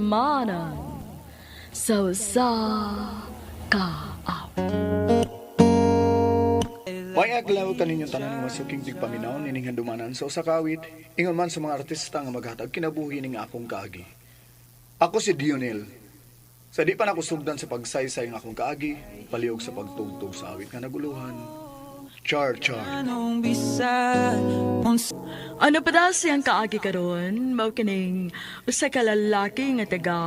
Handumanan sa usa ka awit. May aglaw kaninyong tanan nga masuking tigpaminaw nining handumanan sa usa ka awit, ingon man sa mga artista nga maghatag kinabuhi ning akong kaagi. Ako si Dionel. Sa di pa nako sugdan sa pagsaysay ng akong kaagi, palihog sa pagtugtog sa awit nga naguluhan. Char char. Ano pa daw siyang kaagi karon? Mao kining usa ka lalaki nga taga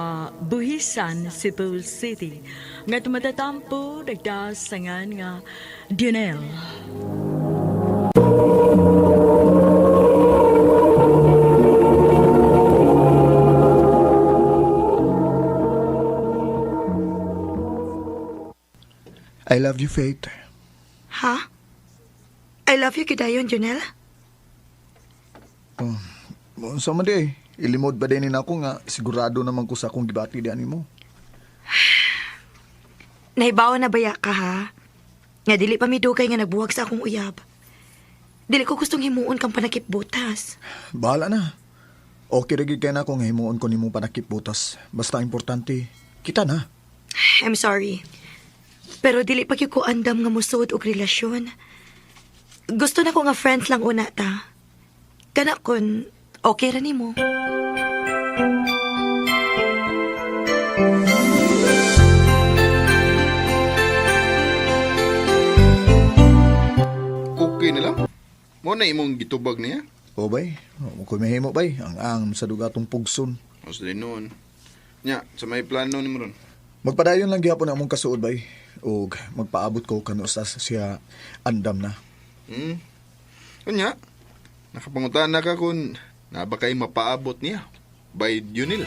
Buhisan, Cebu City, nga tumatatampo nagdasangan nga Dionel. I love you, Faith. Ha? I love you kidayon, Junel. Unsa man di eh. Ilimod ba din ako nga sigurado naman ko sa akong gibati di animo. Nahibaw na baya ka, ha? Nga dili pa midugay nga nagbuwag sa akong uyab. Dili ko gustong himuon kang panakip butas. Bahala na. Okay ra gyud kay na kung himuon ko nimo panakip butas. Basta importante, kita na. I'm sorry. Pero dili pa gyud ko andam nga musuod og relasyon. Gusto na ko nga friends lang una ta. Kana kun okay ra nimo. Okay na lang. Mo na imong gitubag niya. O bay, mo ko mahimo bay ang sa dugatong pugson. O sa noon. Nya, sa may plano nimo ron. Magpadayon lang gihapon ang among kasuod bay ug magpaabot ko kanu sa siya andam na. Unya, nakapangutan na ka kung na ba kay mapaabot niya by Junil.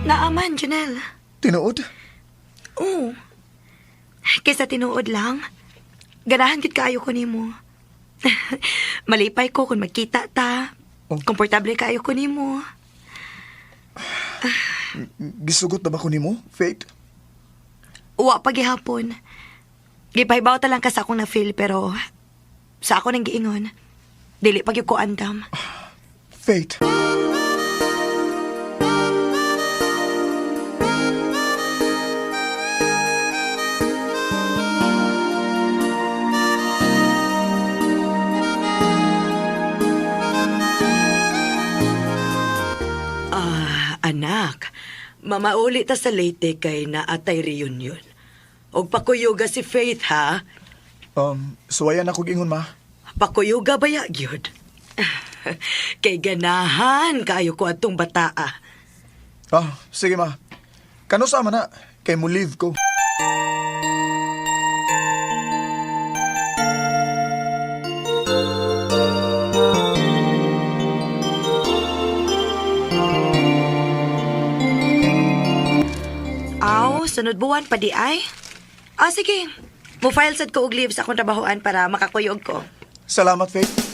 Naaman, Junel. Tinuod? Oo. Kaysa tinuod lang, ganahan gid kaayo ko nimo. Malipay ko kung magkita ta. Oh. Komportable kaayo ko nimo. Gisugot na ba ko nimo, Faith? Uwa pa gihapon. Gipahibaw ta lang ka sa akong na-feel pero sa ako nang giingon. Dili pa gyud ko andam. Faith. Ah, anak. Mamauli ta sa Leyte kay naatay reunion. Og pakuyuga si Faith ha. Suwayan ako gingon ma. Pakuyuga ba ya gyud? Kay ganahan kaayo ko atong bataa. Ah, sige ma. Kano sa man na kay mo leave ko. Aw, sunod buwan pa di ay. Ah, sige. Mo-file sad ko og leave sa akong trabahoan para makakuyog ko. Salamat, Faith.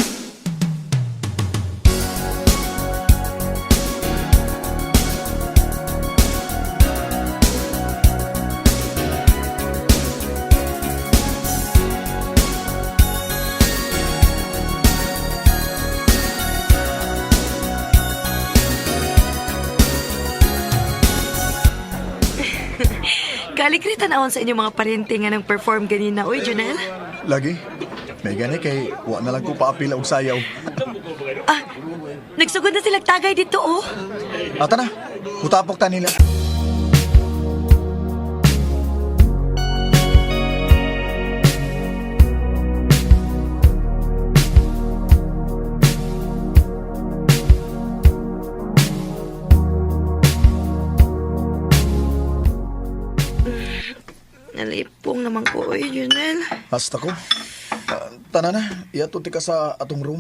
Kalikri tan-awon sa inyong mga parente nga nang perform ganina. Uy, Junel. Lagi. May gani kay wa na lang ko paapila og sayaw. Ah, nagsugod na silang tagay dito, oh. Ata na. Utapok ta nila. Nalipong naman ko, uy, Junel. Hasta ko. Ah, tana na, iyato ti ka sa atong room.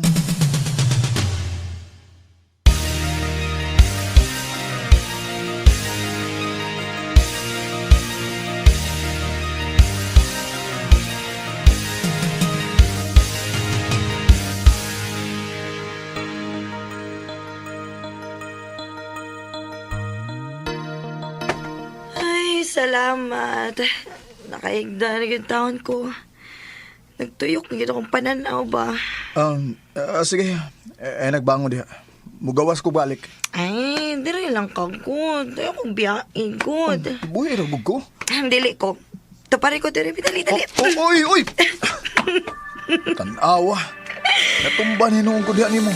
Salamat. Nakaigda na yung taon ko. Nagtuyok na gyud akong pananaw ba. Sige, eh, nagbangon diha. Mugawas ko balik. Ay, diri lang ka, good. Ayaw kong biyain, good. Buhi ra gud ko. Dili ko. Tupari ko diri, dali, dali. Oh, oy, oy! Tanawa. Natumba ni noong ko diha nimo.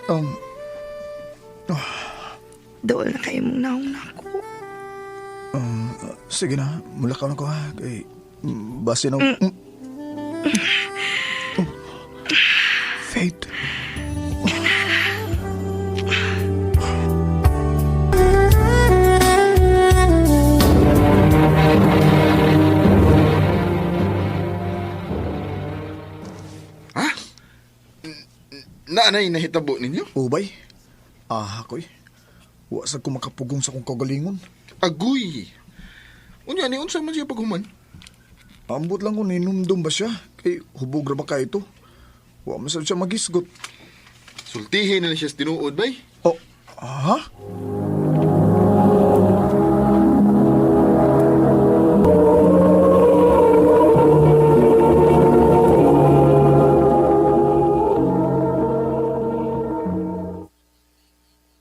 Um, Dool na kayo mong naong nako. Sige na, mulakaw na ko ha. Kay, base na... Oh. Faith. Ha? Naanay nahitabo ninyo? Ubay. Ah, ako'y. Wa sa ko makapugong sa akong kagalingon. Agoy. Unya ni unsa man siya paghuman? Ambot lang kung ninumdum ba siya. Kay hubog ra ba ka ito? Wa man sad siya magisgot. Sultihin na lang siya sa tinuod bay. Oh, ha?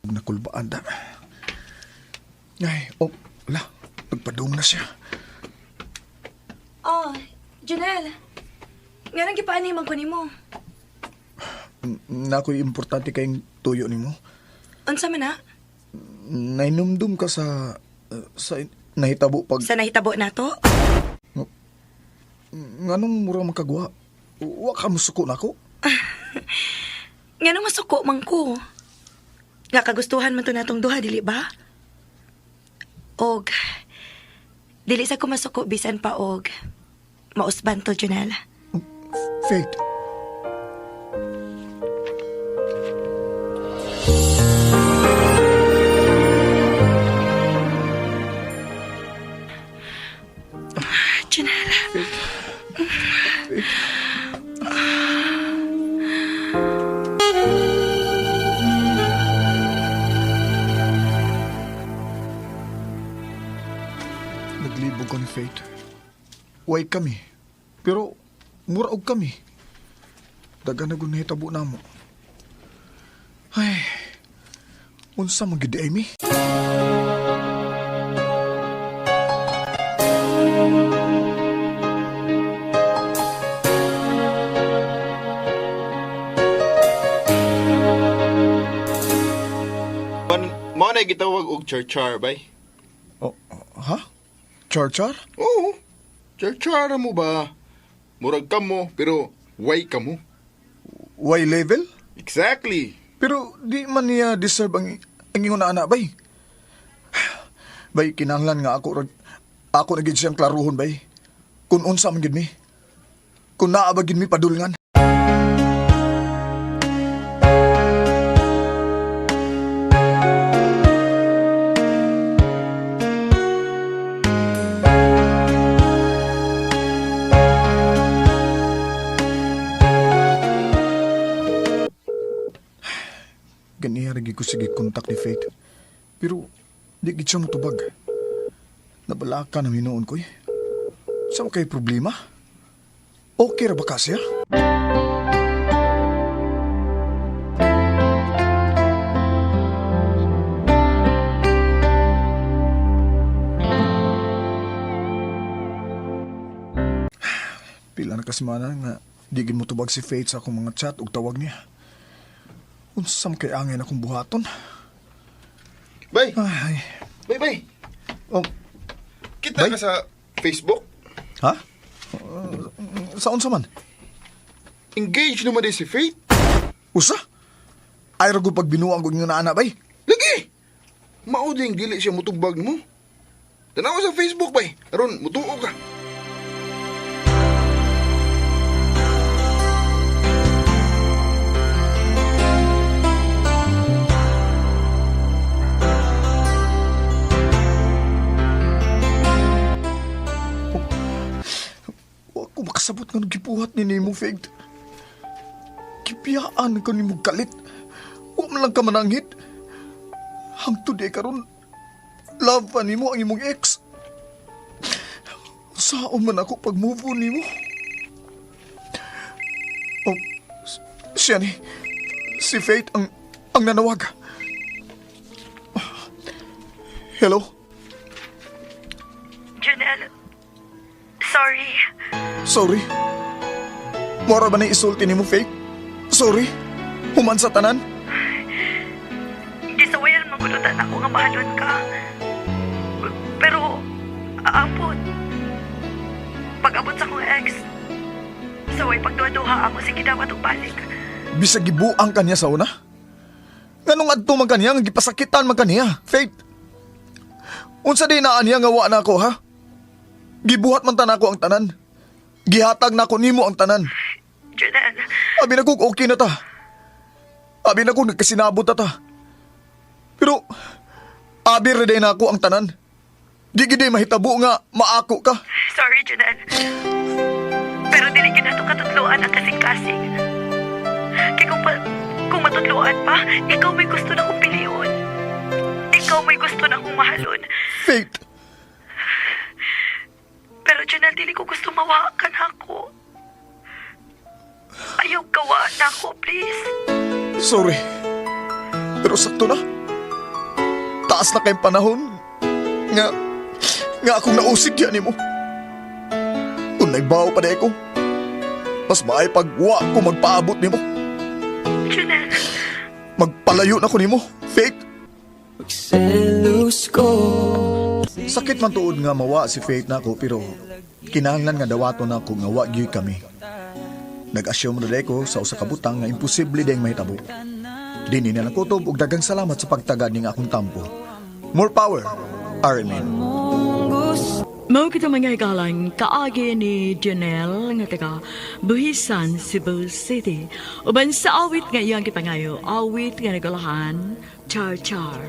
Nakulbaan da. Ay, oh, la, nagpadung na siya. Oh, Janelle. Nga nang gipaaniman ko nimo. Na ako'y importante kayong tuyo nimo. Unsa man na? Nainumdum ka sa sa nahitabo pag Sa nahitabo nato? Nganong mura makagwa? Wa ka musuko nako. Nga nang masuko man ko. Nga kagustuhan man to natong duha, dili ba? Og, dili sa ko masuko bisan pa og mausban to, Janelle. Faith. Janelle. Faith. Naglibog ko ni Faith. Way kami. Pero mura og kami. Dagan na gud nahitabo namo. Ay, unsa man gid ay mi? Pan mao na gitawag og charchar bay. Oh, ha? Char-char? Oo. Charchar mo ba? Murag ka mo pero way ka mo. Way level? Exactly. Pero di man niya deserve ang ingon na anak, bay. Bay, kinahanglan nga ako ako na gid siyang klaruhon, bay. Kung unsa man gid mi. Kung naa ba gid mi padulngan. Ganiya ra gid ko sige kontak ni Faith. Pero di gid siya motubag. Nabalaka na hinuon ko eh. Sa kay problema? Okay ra ba ka siya? Pila na kasimana nga di gid motubag si Faith sa akong mga chat ug tawag niya. Unsa man kay angay na akong buhaton? Bay, Ay, bay bay. oh, Kita Bay? ka sa Facebook. ha? Sa unsa man? Engaged naman din si Faith. Usa? Ay ra gud pag binuang ko nga ana bay. Lagi. Mao ding dili siya mutubag mo. Tanaw sa Facebook bay. Aron mutuo ka. Wa ko makasabot nga gibuhat ni nimo Faith. Gibiyaan ka nimo galit. Wa man lang ka mananghid. Hangtod di karon. Love pa nimo ang imong ex. Saon man ako pag move on nimo? Oh, siya ni. Si Faith ang nanawag. Hello? Junel, sorry. Sorry. Mora ba na isulti nimo, Faith? Sorry. Human sa tanan? Gisawayan magulutan ako nga mahalon ka. Pero, aabot. Pag-abot sa akong ex, saway pagduha-duha ako sige dapat og balik. Bisag gibuang kanya sa una. Nganong adto man kaniya nga gipasakitan man kaniya, Faith. Unsa di naa niya nga wa na ako, ha? Gibuhat man ta nako ang tanan. Gihatag nako nimo ang tanan. Junel, Abi na kog okay na ta. Abi na kog nagkasinabot na ta. Pero abi ra day nako ang tanan. Di gid mahitabo nga maako ka. Sorry, Junel. Pero dili gyud nato katutloan ang kasing-kasing. Kay kung matutloan pa, ikaw may gusto na kong pilion. Ikaw may gusto na kong mahalon. Faith, Pero Junel, dili ko gusto mawa ka na ako. Ayaw gawa na ako, please. Sorry. Pero sakto na. Taas na kayong panahon. Nga akong nausig yan mo. Kung nagbaw pa di ko, mas maay pag wa ko magpaabot nimo. Junel, Magpalayo na ko nimo, Faith. Sakit man tuod nga mawa si Faith nako pero kinahanglan nga dawaton nako nga wa gyud kami. Nag-assume na ko sa usa ka butang nga imposible ding mahitabo. Dini na lang kutob ug daghang salamat sa pagtagad ning akong tampo. More power, RMN. Mao kita mga igalang kaagi ni Janelle nga taga Buhisan, Cebu City. Uban sa awit nga iyang gipangayo, awit nga nagulahan, Char Char.